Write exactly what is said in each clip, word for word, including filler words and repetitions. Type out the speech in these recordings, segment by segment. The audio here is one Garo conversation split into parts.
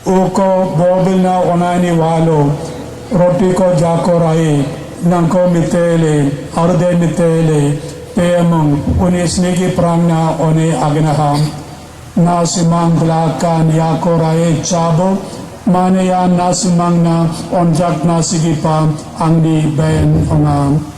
Uko bobilna onaini walo, rotiko jako rai, nangko mitele, arde mitele, pemung, uni snigi prangna oni agnaha. Na simang glakan jako rai chabo, mane ia na simangna onjakna sigipa angni ben ong·a.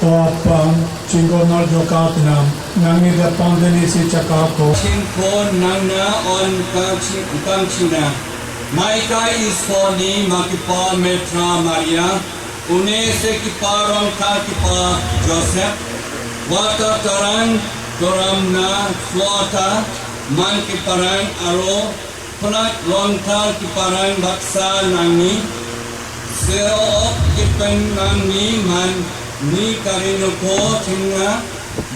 O Apang, chingo nor jokatna, nangni dapang deni si chakako. Chinko nangna on kangchi-, kangchina. Maika Isoni makipa metra Maria, Une sekipa rongtalkipa Josep, wata tarang toramna suata mankiparang aro penak rongtalkiparang baksa nangni, seook kipen nangni man ni karinuko chinga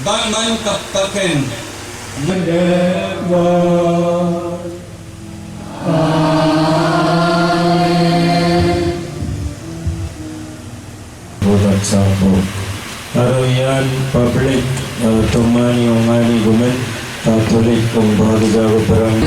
bakman kapaken. Mendewa. Amen. Budak sabo. Aro ian public, eh, tomani ong·ani gumen, Katolik ong·ba gijago perang.